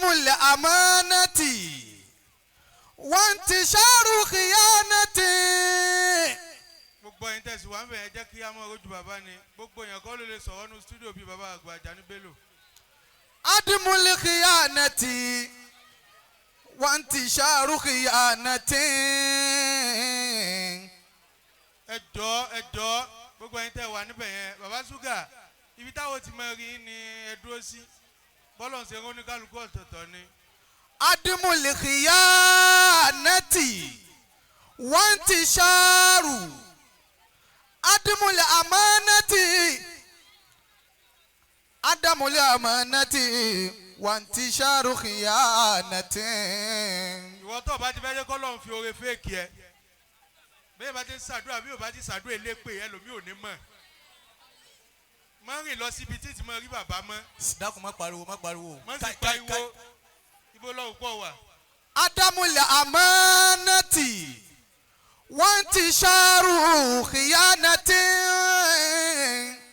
عدم الأمانة وانتشار خيانة. Gbogbo ẹ̀yin tẹ̀sí wà ń bẹ̀, ẹ jẹ́ kí á mọ̀ rojú bàbá ni. Gbogbo èèyàn kọ́ ló lè sọ̀rọ̀ nu studio bíi bàbá àgbà Àjàní Bello. عدم الخيانة وانتشار خيانة. Ẹ jọ̀ọ́, ẹ jọ̀ọ́, gbogbo ẹ̀yin tẹ̀ wà níbẹ̀ yẹn, bàbá Sugar, ibi táwọn ti máa rí ni ẹ dúró sí. Bọ́lọ̀ ń ṣe rán oníkálukú ọ̀tọ̀ọ̀tọ̀ ni. عدم الخيانة وانتشار عدم الأمانة، عدم الأمانة وانتشار خيانة. Ìwọ tó o bá ti fẹ́ jẹ́ kọ́lọ́run fi oore fake ẹ, bẹ́ẹ̀ bá ti ń ṣàdúrà, bí o bá ti ṣàdúrà elépè, ẹlòmíì ò ní mọ̀. Má rìn lọ síbi tí ti máa rí bàbá mọ́. Dákun, má pariwo, má pariwo. Má sì pariwo. Ibo lọ́wọ́ pọ̀ wà. عدم الأمانة وانتشار خيانة.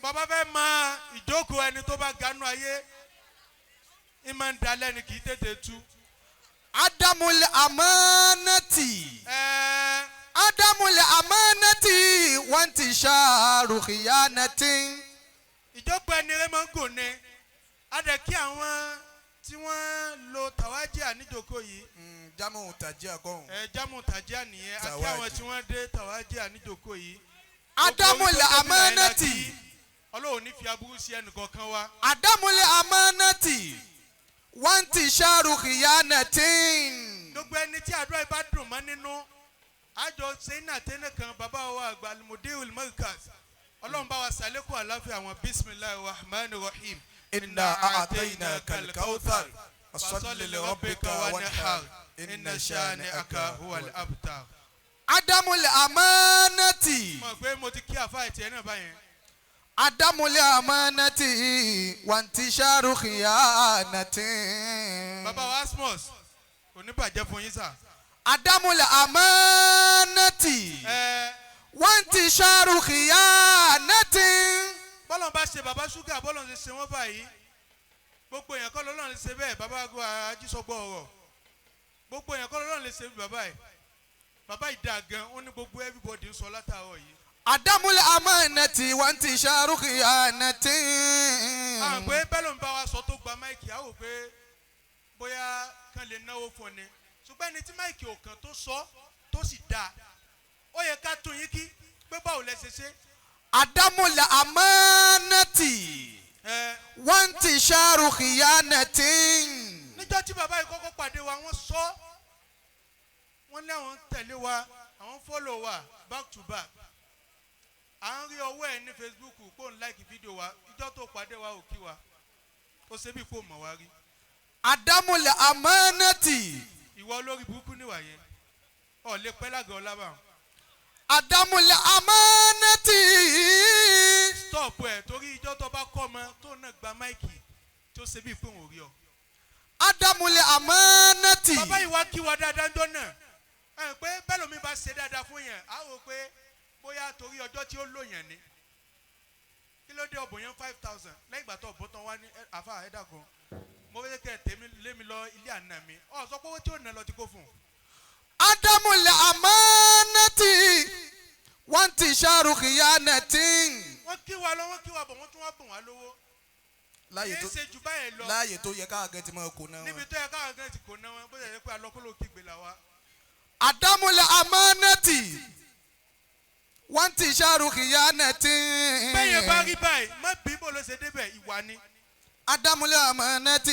Bàbá fẹ́ mọ ìjókòó ẹni tó bá ganú ayé, ń máa ń dalẹ́ ni, kì í tètè tú. عدم الأمانة Ẹ́ẹ́. عدم الأمانة وانتشار خيانة. Ìjókòó ẹni rẹ máa ń gùn ni. A dẹ̀ kí àwọn tí wọ́n lo tàwájíà níjókòó yìí. Jámù tàjíà kọ́hún. Ẹ jámù tàjíà nìyẹn. A kí àwọn tí wọ́n dé tàwájíà níjókòó yìí. عدم الأمانة. Ọlọ́run ní fi aburú sí ẹnìkọ̀ọ̀kan wa. عدم الأمانة وانتشار خيانة. Gbogbo ẹni tí àdúrà yìí bá dùn mọ́ nínú àjọ sẹ́yìn àtẹ́nẹ̀ kan, bàbá wa àgbà Al-Mudirul Markaz, Ọlọ́run bá wa sàlékún àláfíà àwọn. بسم الله الرحمن الرحيم. إنا أعطيناك الكوثر فصل لربك وانحر إن شانئك هو الأبتر. عدم الأمانة. Mọ̀ pé mo ti kí àfa ẹ̀tì ẹ̀ náà báyẹn. عدم الأمانة وانتشار خيانة. Bàbá wa Asmus, kò ní bàjẹ́ fún yín sà. عدم الأمانة Ẹ وانتشار خيانة. Bọ́lọ̀ bá ṣe bàbá Sugar, bọ́lọ̀ ṣe ṣe wọ́n báyìí, gbogbo èèyàn kọ́ lọ́lọ́run lè ṣe bẹ́ẹ̀. Bàbá àgọ́ ajísọ́gbọ́ ọ̀rọ̀, gbogbo èèyàn kọ́ lọ́lọ́run lè ṣe bí bàbá yìí. Bàbá yìí dáa gan, ó ní gbogbo everybody ń sọ látàárọ̀ yìí. عدم الأمانة وانتشار خيانة. Àwọn pé bẹ́ẹ̀ ló ń bá wa sọ tó gba mic, á wò pé bóyá kán lè náwó fún ni, ṣùgbọ́n ẹni tí mic ò kàn tó sọ tó sì dáa, ó yẹ ká tún yín kí pé báwo lẹ ṣe ṣe. عدم الأمانة Ẹ وانتشار خيانة. Níjọ́ tí bàbá yìí kọ́kọ́ pàdé wa, wọ́n sọ, wọ́n ní àwọn ń tẹ̀lé wa, àwọn ń follow wa back to back. À ń rí ọwọ́ ẹ̀ ní Facebook kó ń like fídíò wa. Ìjọ́ tó pàdé wa, ò kí wa, ó ṣe bí kò mọ̀ wá rí. عدم الأمانة. Ìwọ olórí burúkú níwà yẹn, ọ̀ lè pẹ́ lágọ̀ọ́ lábàá. عدم الأمانة. Stop ẹ̀, torí ìjọ́ tó bá kọ́ ọmọ tó náà gba mic tó ṣe bí pé òun ò rí ọ. عدم الأمانة. Bàbá yìí wá kí wa dáadáa ńjọ́ náà. Ẹ pé bẹ́ẹ̀ lómi bá ṣe dáadáa fún yẹn, á wò pé bóyá torí ọjọ́ tí ó lò yẹn ni. Kí ló dé ọ̀bùn yẹn 5,000? Lẹ́yìn ìgbà tó ọ̀bùn tán, wá ní àfa ẹ̀dá kan, mo fẹ́ kẹ́ ẹ̀ tèmi lé mi lọ ilé àná mi. Ọ̀ sọ pé owó tí ò ná lọ ti kó fún un. عدم الأمانة وانتشار خيانة. Wọ́n kí wa lọ, wọ́n kí wa bọ̀, wọ́n tún wá bùn wá lówó. Láàyè Kì tó í ṣe jù báyẹn lọ. Láàyè tó yẹ káàgẹ́ ti máa kó náà. Níbi tó yẹ káwọn gan ti kò ná wọn, bó ṣe yẹ pé alọ́kọ́lọ́ kígbe là wa. عدم الأمانة وانتشار خيانة. Bẹ́ẹ̀ bá rí báyìí, má bí bó ló ṣe débẹ̀, ìwà ni. عدم الأمانة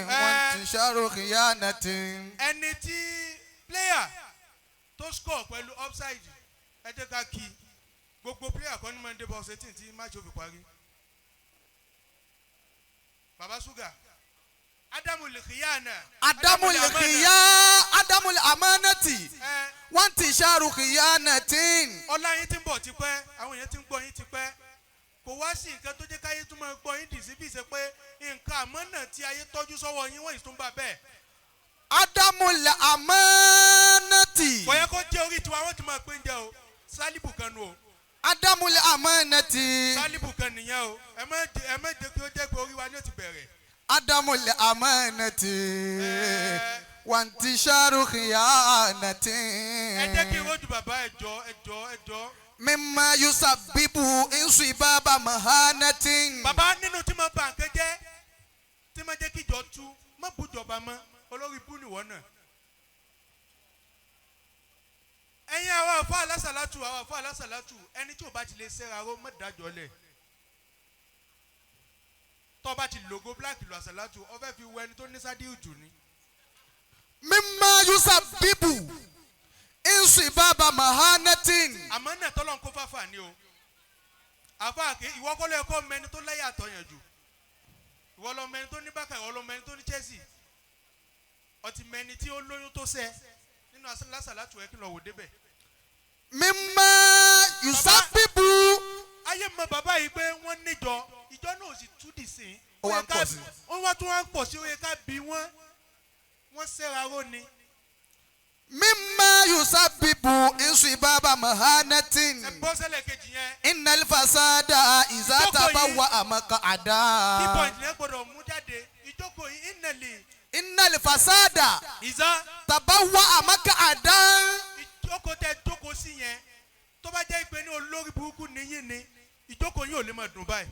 وانتشار خيانة. Ẹni tí player tó score pẹ̀lú offside, ẹ jẹ́ ká kí. Gbogbo player kan ní monday box 18 tí match ó fi parí. Baba Sugar, عدم الخيانة. عدم الخيا عدم الأمانة Ẹ وانتشار خيانة. Ọlá yín ti ń bọ̀ tipẹ́, àwọn èèyàn ti ń gbọ́ yín tipẹ́. Kò wá sí nǹkan tó jẹ́ káyé tún máa gbọ́ yín dì sí bí ṣe pé nǹkan àmọ́ náà tí ayé tọ́jú sọ́wọ́ yín, wọ́n yìí tún bá bẹ́ẹ̀. عدم الأمانة. Kò yẹ kó jẹ́ orí tiwa wọ́n ti máa pín jẹ o. Sálíbù kan nu o. عدم الأمانة. Sálíbù kan nìyẹn o. Ẹ má jẹ́ kí ó jẹ́ pé orí wa ni ó ti bẹ̀rẹ̀. عدم الأمانة وانتشار خيانة Ẹ jẹ́ kí n rojú bàbá ẹjọ́ ẹjọ́ ẹjọ́. مما يسبب انصباب مهانة. Bàbá nínú tí máa bà nǹkan jẹ́ tí máa jẹ́ kíjọ tú má bùjọba mọ́ olórí ibú nìwọ náà. Ẹ̀yin àwọn àfọ alásàlátù àwọn àfọ alásàlátù ẹni tí ò bá ti lè ṣẹ́ra ró má dájọ́ lẹ̀. Tọ́ bá ti lògo black lu àsàlátù ọ fẹ́ fi wọ ẹni tó ní sádìrì jù ni. مما يسبب انصباب مهانة. Àmọ́ náà tọ́lọ́ ń kó fáfà ni o àfa àké ìwọ kọ́ ló yẹ kó mẹni tó láyà àtọ̀yàn jù ìwọ lọ mẹni tó ní Barca ìwọ lọ mẹni tó ní Chelsea ọtí mẹni tí ó lóyún tó sẹ nínú lásàlátù ẹ kí lọ wò débẹ̀. مما يسبب Ayé mọ bàbá yìí pé wọ́n níjọ ìjọ náà ò sì tú dì sí i. Ó wá ń pọ̀ sí. Ó wá tún wá ń pọ̀ sí ó yẹ ká bí wọ́n wọ́n sẹ́ra ró ni. مما يسبب انصباب مهانة. Ẹ bọ́ sẹ́lẹ̀ kejì yẹn. إن الفساد إذا Jókòó yìí. تبوأ Key مقعدا. point yẹn gbọ́dọ̀ mú jáde ìjókòó yìí ìnàlè إن الفساد ìzá تبوأ مقعدا. Ìjókòó tẹ jókòó sí yẹn tó bá jẹ́ ìpè ní olórí burúkú níyìn ni ìjókòó yìí ò lè máa dùn báyìí.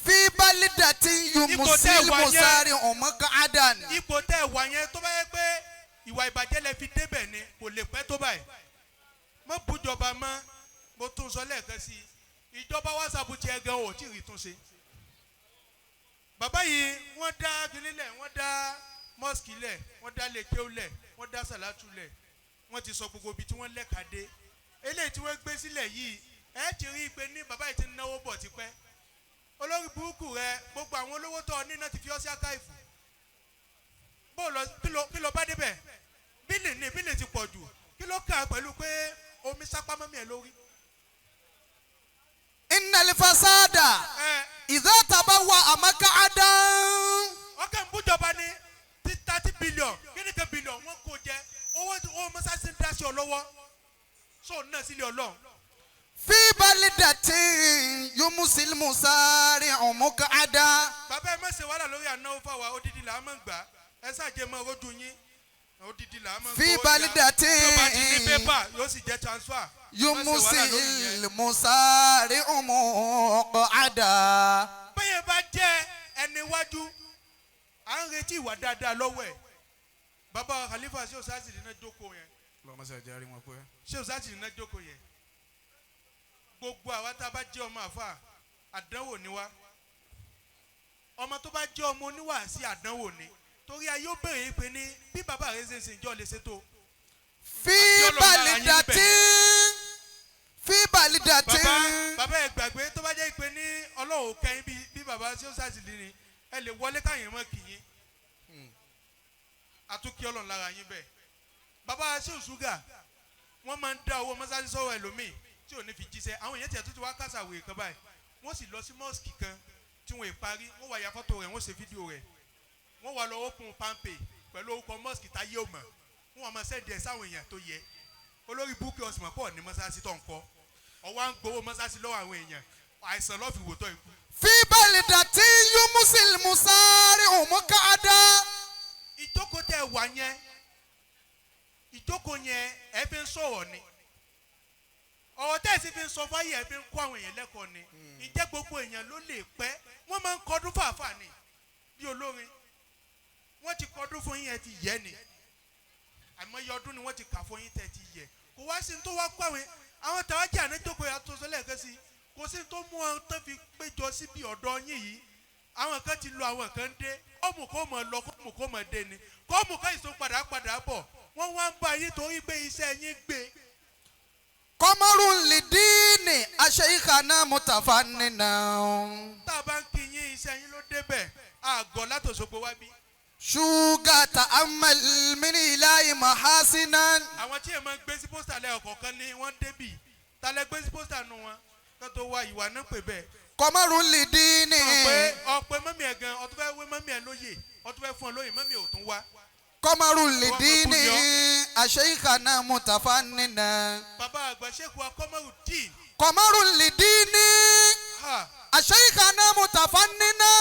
في بلدة Ipò tẹ́ يمسي wà yẹn. المصارع مقعدا. Ipò tẹ wà yẹn tó bá yẹ pé ìwà ìbàjẹ́ lẹ fi débẹ̀ ni kò lè pẹ́ tó báyìí. Má bújọba mọ́ mo tún sọ lẹ́ẹ̀kan sí i ìjọba wásaàpù tiẹ̀ gan ò tí ì rí tún ṣe. Bàbá yìí wọ́n dá kinní lẹ̀ wọ́n dá mọ́sìkì lẹ̀ wọ́n dá lẹ́kẹ́w lẹ̀ wọ́n dá sàlátù lẹ̀ wọ́n ti sọ gbogbo ibi tí wọ́n lẹ́ka dé eléyìí tí wọ́n gbé sílẹ̀ yìí ẹ ti rí i pé ní bàbá yìí ti ń náwó bọ̀ tipẹ́ olórí burúkú rẹ gbogbo àwọn olówó tó ọ ní náà ti fi ọ́ sí àkáìfù bó lọ kí ló bá débẹ̀ bílì ní bílì ti pọ̀ jù kí ló kà á pẹ̀lú pé omi sápá mọ́mí ẹ̀ lórí. إن الفساد Ẹ إذا تبوأ مقعدا. Ọkẹ́ ń bújọba ní ti 30 billion kíníkan billion wọ́n kò jẹ owó owó mọ́sáàsì ń dá sí ọ lọ́wọ́ sóun náà sílé ọlọ́run. في بلدة يمسي المصارع مقعدا. Bàbá ẹ má ṣe wàhálà lórí ànáwó fáwa odidi là á mọ̀ ń gbà ẹ ṣàjẹ́ mọ́ ojú yín odidi là á mọ̀ ń في gbowó jà. بلدة Tí ó bá ti ní pépà yóò sì jẹ́ transfer. Ẹ má ṣe wàhálà lórí يمسي yẹn. المصارع مقعدا. Bẹ́ẹ̀ bá jẹ́ ẹni wájú à ń retí ìwà dáadáa lọ́wọ́ ẹ̀ bàbá Khalifa ṣé òṣàṣì ní náà jókòó yẹn ṣé òṣàṣì ní náà jókòó yẹn gbogbo àwa tá a bá jẹ́ ọmọ àfa àdánwò ni wá ọmọ tó bá jẹ́ ọmọ oníwàásí àdánwò ni torí ayé ó bèrè yìí pé ní bí bàbá rẹ ṣe ń ṣe ìjọ lè ṣe tó. في بلدة في بلدة Bàbá bàbá ẹ gbàgbé tó bá jẹ́ pé ní ọlọ́run kẹ́yìn bí bàbá ṣé òṣàṣì ní ẹ lè wọlé káyìn mọ́ kìyìn àtúnkí ọlọ́run lára yín bẹ́ẹ̀ bàbá ṣé òṣùgà wọ́n máa ń dá owó mọ́sáàsì sọ́wọ́ ẹlòmíì tí ò ní fi jíṣẹ́ àwọn èèyàn tiẹ̀ tó ti wá kásà wèé kan báyìí wọ́n sì lọ sí mọ́ọ̀sì kan tí wọ́n ì parí wọ́n wá ya fọ́tò rẹ̀ wọ́n ṣe fídíò rẹ̀ wọ́n wá lọ open palmpay pẹ̀lú orúkọ mọ́ọ̀sì táyé ò mọ̀ wọ́n wá máa sẹ́ndì ẹ̀ sáwọn èèyàn tó yẹ olórí búkì ọ̀sìn mọ̀ pọ̀ ní mọ́sáàsì tó ń kọ́ ọwọ́ à ń gbowó mọ́sáàsì lọ́wọ́ àwọn èèyàn àìsàn lọ́ọ́ fi wò tọ́ ikú. في بلدة يمسي المصارع مقعدا. Ìjókòó tẹ wà yẹn ìjókòó yẹn ẹ fi ń sọ̀rọ̀ ni ọ̀rọ̀ tẹ́ ẹ sì fi ń sọ fáyé ẹ fi ń kó àwọn èèyàn lẹ́kọ̀ọ́ ni ìjẹ́ gbogbo èèyàn ló lè pẹ́ wọ́n máa ń kọdún fàáfàá ni bí olórin wọ́n ti kọdún fún yín ẹ ti yẹ ni àìmọye ọdún ni wọ́n ti kà fún yín tẹ́ ti yẹ kò wá sí ní tó wá kó àwọn àwọn tàwájà ànájókòó yà tó sọ lẹ́ẹ̀kan sí kò sí ní tó mú wọn tó fi péjọ síbi ọ̀dọ̀ yín yìí àwọn kan ti lọ àwọn kan ń dé kọ́mù kó mọ̀ lọ kọ́mù kó mọ̀ dé ni kọ́mù ká ìsún padà padà bọ̀ wọ́n wá ń bá yín torí pé iṣẹ́ yín gbé. قمر لدين الشيخنا متفننا. Tá a bá ń kí yín iṣẹ́ yín ló débẹ̀ àgọ́ látòṣogbo wá bí. شوغا تأمل من إله محاسنا. Àwọn tí èèyàn máa ń gbé sí pósítà lẹ́yọ̀ kọ̀ọ̀kan ni wọ́n débì ta lẹ gbé sí pósítà nu wọn kó tó wá ìwà náà pè bẹ́ẹ̀. قمر لدين Ọ̀pẹ ọ̀pẹ mọ́mí ẹ̀ gan ọtún fẹ́ wé mọ́mí ẹ̀ lóye ọtún fẹ́ fún ọ lóye mọ́mí ẹ̀ ò tún wá. قمر لدين الشيخنا متفننا. Bàbá àgbà ṣèkú akọ́mọ́rù dín. قمر لدين Ha الشيخنا متفننا.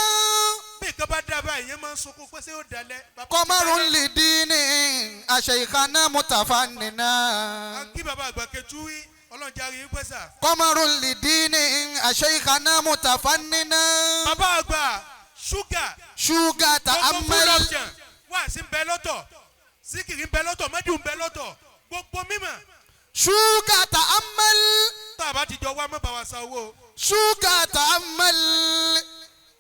Bí nǹkan bá dábàá ìyẹn máa ń sunkún pé ṣé ó dalẹ̀. Bàbá ti قمر dalẹ̀. لدين أشيخنا متفننا A kí bàbá àgbà kẹtù wí ọlọ́run jẹ́ àríyìn pẹ́sà. قمر لدين أشيخنا متفننا Bàbá àgbà ṣúgà شوكا gbogbo full تأمل option wáàsí ń bẹ lọ́tọ̀ síkìrì ń bẹ lọ́tọ̀ mẹ́dùn ń bẹ lọ́tọ̀ gbogbo mímọ̀ شوكا تأمل tá a bá ti jọ wá mọ́ bá wa sa owó. شوكا تأمل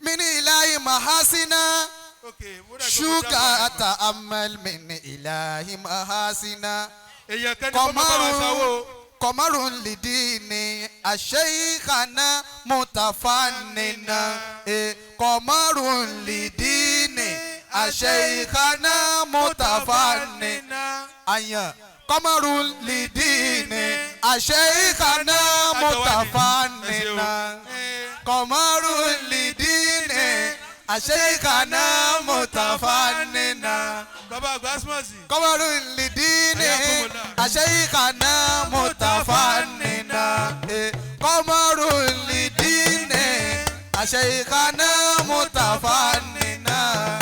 من إله محاسنا Ok, mo dà gbogbo شوكا dábàá ẹ̀ mọ̀. تأمل من إله محاسنا Èèyàn kan ní kó má bá wa sa owó. قمر لدين الشيخنا متفننا إيه، قمر لدين الشيخنا متفننا أيا قمر لدين الشيخنا متفننا قمر لدين الشيخنا متفننا Bàbá àgbà Asmasi. قمر لدين أشيخنا متفننا إيه، قمر لدين أشيخنا متفننا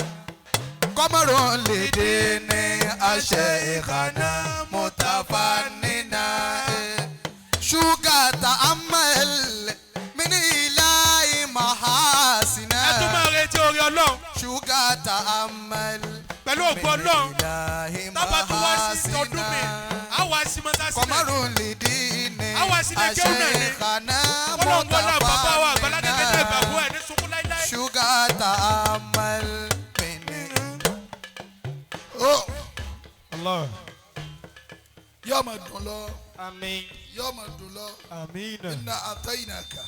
قمر لدين أشيخنا متفننا إيه، شوكا تأمل من إله Ẹ tún محاسنا máa retí orí Ọlọ́run شوكا تأمل pẹ̀lú ògo Ọlọ́run. Tábà tún wá sí ọdún mi, á wá sí mọ́tásí náà. kọmọrún lè dín ní Àwa sílé kéwú náà ni. àṣeyìkànnà Ọlọ́run wọlé bàbá wa àgbàlá kékeré mọ́tàfánìnà ìgbàgbọ́ ẹ̀ ní sunkún láíláí. ṣúgà tá a mọ̀l pẹ̀lẹ́. Ó Allah. yóò máa dùn lọ Àmín. yóò máa dùn lọ Àmín. inna atainaka.